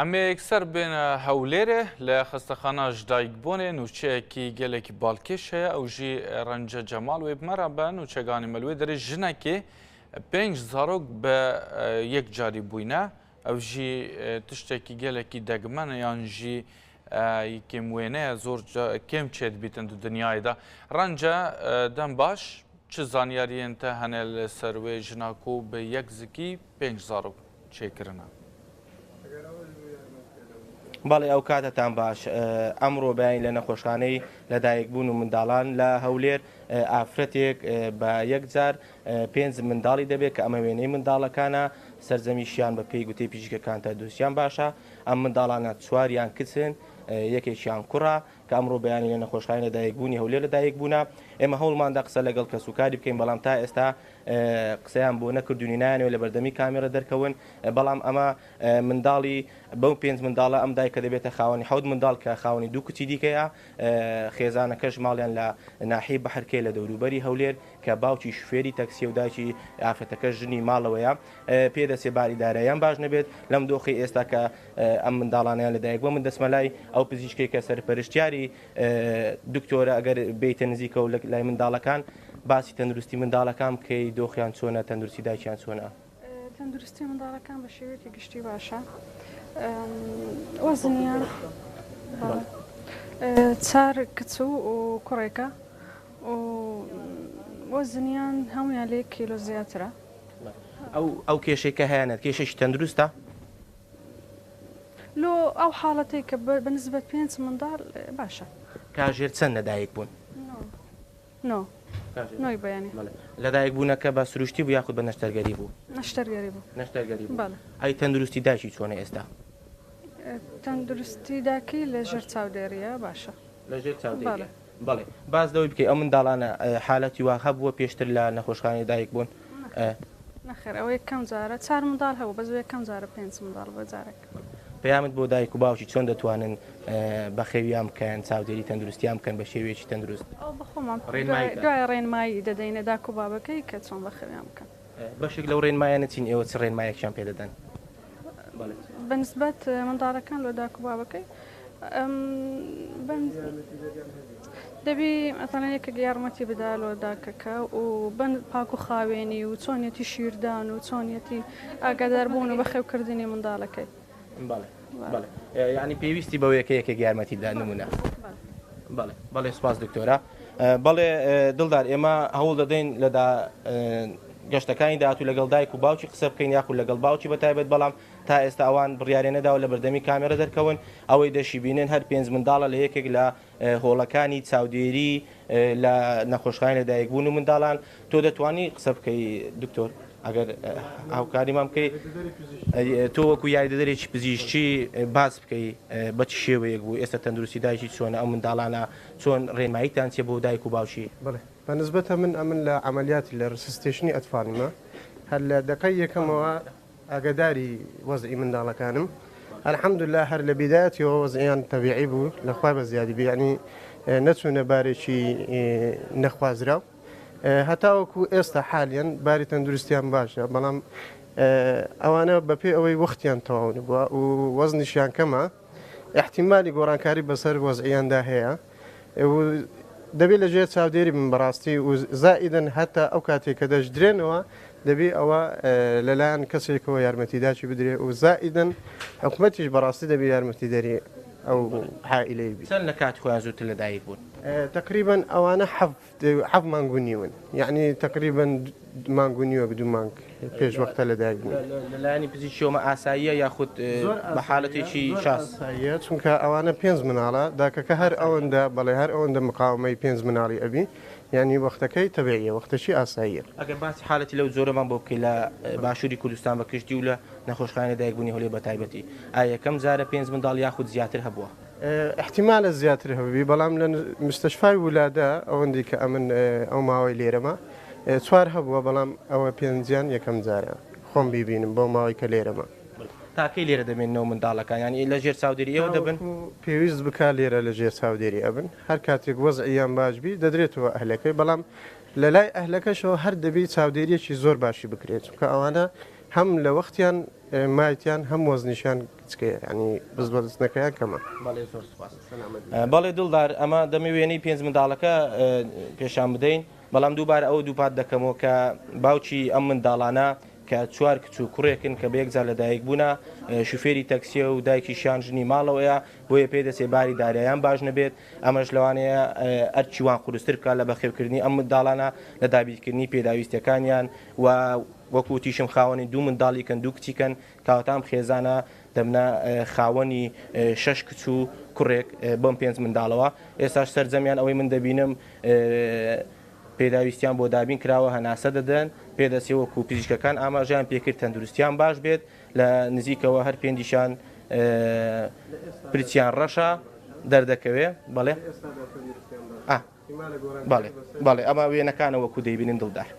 Em ê yekser bêne Hewlêrê, li xestexana ji dayikbûnê nûçeyekî gelekî balkêş heye, ew jî Rence Cemal wê bi me re be. Nûçeganê me li wê derê jinekê pênc zarok bi yek carî bûyne. Ew jî tiştekî gelekî degmen e yan jî kêm wêne ye, zor kêm çêdibîtin di dinyayê de. Rence dem baş, çi zanyariyên te hene li ser wê jina ku bi yek zikî pênc zarok çêkirine? بەڵێ ئەو کاتەتان باش. ئەمڕۆ بەیانی لە نەخۆشخانەی لەدایکبوون و منداڵان لە هەولێر ئافرەتێک بە یەکجار پێنج منداڵی دەبێت کە ئەمە وێنەی منداڵەکانە سەرجەمیشیان بە پێی گوتەی پزیشکەکان تەندروستیان باشە ئەم منداڵانە چواریان کچن یەکێکیان کوڕە کە ئەمڕۆ بەیانی لە نەخۆشخانەی لەدایکبوونی هەولێر لەدایکبوونە ئێمە هەوڵماندا قسە لەگەڵ کەسوکاری بکەین بەڵام تا ئێستا قسەیان بۆ نەکردوونی نایانەوێت لە بەردەمی کامێرە دەرکەون بەڵام ئەمە منداڵی بەو پێنج منداڵە ئەم دایکە دەبێتە خاوەنی حەوت منداڵ کە خاوەنی دوو کچی دیکەیە خێزانەکەش ماڵیان لە ناحیەی بەحرکەیە لە دەوروبەری هەولێر کە باوکی شوفێری تەکسیە و دایکی ئافرەتەکە ژنی ماڵەوەیە پێدەچێ باری داراییان باش نەبێت لەم دۆخی ئێستا کە ئەم منداڵانیان لەدایک بووە من دەچمە لای ئەو پزیشکێک کە سەرپەرشتیاری دکتۆرە ئەگەر بێیتە نزیکەوە لای منداڵەکان باسی تەندروستی منداڵەکان بکەی دۆخیان چۆنە تەندروستی دایکیان چۆنە؟ تەندروستی منداڵەکان بە شێوەیەکی گشتی باشە وەزنیان چار کچ و کوڕێکە وەزنیان هەمویان لە یەک کیلۆ زیاترە. ئەو ئەو کێشەی کە هەیانە کێشێکی تەندروستە؟ لۆ ئەو حاڵەتەی کە بە نسبەت پێنج منداڵ باشە. کاژێر چەند لەدایک بوون؟ نۆ نۆی بەیانی. بەڵێ. لەدایک بوونەکە بە سروشتی بوو یاخود بە نەشتەرگەری بوو؟ نەشتەرگەری بوو. نەشتەرگەری بوو. بەڵێ. ئەی تەندروستی دایکی چۆنە ئێستا؟ تەندروستی داکی لە ژێر چاودێرییە باشە. لە ژێر چاودێرییە. بەڵێ. بەڵێ. باس لەوەی بکەی ئەو منداڵانە حالەتی وا هەبووە پێشتر لە نەخۆشخانەی دایک بوون؟ نەخێر ئەوە یەکەم جارە چار منداڵ هەبوو بەس یەکەم جارە پێنج منداڵ بە جارێک. پەیامت بۆ دایک و باوکی چۆن دەتوانن بەخێویان بکەن چاودێری تەندروستیان بکەن بە شێوەیەکی تەندروست؟ ئەوە بە خۆمان دوای ڕێنمایی دەدەینە داک و بابەکەی کە چۆن بەخێویان بکەن. بەشێک لەو ڕێنمایانە چین ئێوە چ ڕێنمایەکیان پێ دەدەن؟ بە نسبەت منداڵەکان لۆ داک و بابەکەی دەبی مەسەلەن یەکێک یارمەتی بدا لۆ داکەکە و بن پاک و خاوێنی و چۆنیەتی شیردان و چۆنیەتی ئاگاداربوون و بەخێوکردنی منداڵەکەی. بەڵێ بەڵێ یعنی پێویستی بەوەیە کە یەکێک یارمەتی بدات نمونە. بەڵێ بەڵێ سوپاس دکتۆرە. بەڵێ دڵدار ئێمە هەوڵ دەدەین لە گەشتەکانی داهاتوو لەگەڵ دایک و باوکی قسە بکەین یاخود لەگەڵ باوکی بە تایبەت بەڵام تا ئێستا ئەوان بڕیاریان نەداوە لە بەردەمی کامێرە دەرکەون، ئەوەی دەشیبینن هەر پێنج منداڵە لە یەکێک لە هۆڵەکانی چاودێری لە نەخۆشخانەی لەدایکبوون و منداڵان. تۆ دەتوانی قسە بکەی دکتۆر ئەگەر هاوکاریمان بکەی تۆ وەکو یاریدەدەرێکی پزیشکی باس بکەی بە چ شێوەیەک بوو ئێستا تەندروستی دایکی چۆنە ئەو منداڵانە چۆن ڕێنماییتان چیە بۆ دایک و باوکی؟ بەڵێ بە نسبەتە من ئەمن لە عەمەلیاتی لە ڕسستێشنی ئەتفالیمە هەر لە دەقەی یەکەمەوە ئاگاداری وەزعی منداڵەکانم الحمدللە هەر لە بیدایەتیەوە وەزعیان تەبیعی بوو لە خوای بە زیادی بی یعنی نەچوونە بارێکی نەخوازراو هەتاوەکو ئێستا حالیان باری تەندروستیان باشە بەڵام ئەوانە بەپێ ئەوەی وەختیان تەواو نەبووە و وەزنیشیان کەمە احتیمالی گۆڕانکاری بەسەر وەزعیاندا هەیە و دەبێت لە ژێر چاودێری بن بەڕاستی و زائیدەن هەتا ئەو کاتێک کە دەشدرێنەوە دەبێ ئەوە لەلایەن کەسێکەوە یارمەتیداچی بدرێ و زائیدەن حکومەتیش بەڕاستی دەبێ یارمەتیدەری ئەو عائیلەی بی. چەند لە کاتی خۆیان زووتر لە دایک بوون؟ تەقریبەن ئەوانە حەفت مانگ و نیون یەعنی تەقریبەن مانگ و نیوەک دوو مانگ پێش وەختە لەدایک بوون. لە لایەنی پزیشکیەوە ئەمە ئاساییە یاخود بە حالەتێکی شاز؟ زۆر ئاساییە چونکە ئەوانە پێنج مناڵە داکەکە هەر ئەوەندە بەڵێ هەر ئەوەندە مقاومەی پێنج مناڵی ئەبی یانی وەختەکەی تەبیعیە وەختەکی ئاساییە. ئەگەر باسی حالەتی لەو جۆرەمان بۆ بکەی لە باشوری کوردستان بە گشتی و لە نەخۆشخانەی لەدایکبوونی هەولێر بە تایبەتی ئایا یەکەم جارە پێنج منداڵ یاخود زیاتر هەبووە؟ ئیحتیمالە زیاتر هەببی بەڵام لە مستەشفای ولادە ئەوەندی کە ئەمن ئەو ماوەی لێرەمە چوار هەبووە بەڵام ئەوە پێنجیان یەکەم جارە خۆم بیبینم بەو ماوەی کە لێرەمە. تا کەی لێرە دەمێننەوە منداڵەکان یانی لە ژێر چاودێری ئێوە دەبن؟ تاوەکو پێویست بکا لێرە لە ژێر چاودێری ئەبن هەر کاتێک وەزعیان باش بی دەدرێتەوە ئەهلەکەی بەڵام لە لای ئەهلەکەشەوە هەر دەبی چاودێریەکی زۆر باشی بکرێت چونکە ئەوانە. هەم لە وەختیان مایتیان هەم وەزنیشیان گچکەیە یانی بزبەزنەکەیان کەمە. بەڵێ زۆر سوپاس. بەڵێ دڵدار ئەمە دەمەوێ وێنەی پێنج منداڵەکە پێشان بدەین بەڵام دووبارە ئەوە دووپات دەکەمەوە کە باوکی ئەم منداڵانە کە چوار کچ و کوڕێکن کە بە یەکجار لەدایک بوونە شوفێری تەکسیە و دایکیشیان ژنی ماڵەوەیە بۆیە پێدەچێ باری دارایان باش نەبێت ئەمەش لەوانەیە ئەرکی وان قورستر بکات لە بەخێوکردنی ئەم منداڵانە لە دابینکردنی پێداویستیەکانیان و وەکو وتیشم خاوەنی دوو منداڵیکن دوو کچیکەن کەواتە ئەم خێزانە دەبنە خاوەنی شەش کچ و کوڕێک بەم پێنج منداڵەوە ئێستاش سەرجەمیان ئەوەی من دەبینم پێداویستیان بۆ دابین کراوە هەناسە دەدەن پێدەچێ وەکو پزیشکەکان ئاماژەیان پێکرد تەندروستیان باش بێت لە نزیکەوە هەر پێنجیشان پرچیان ڕەشە دەردەکەوێ بەڵێ بەڵێ بەڵێ ئەمە وێنەکانە وەکو دەیبینن دڵدار.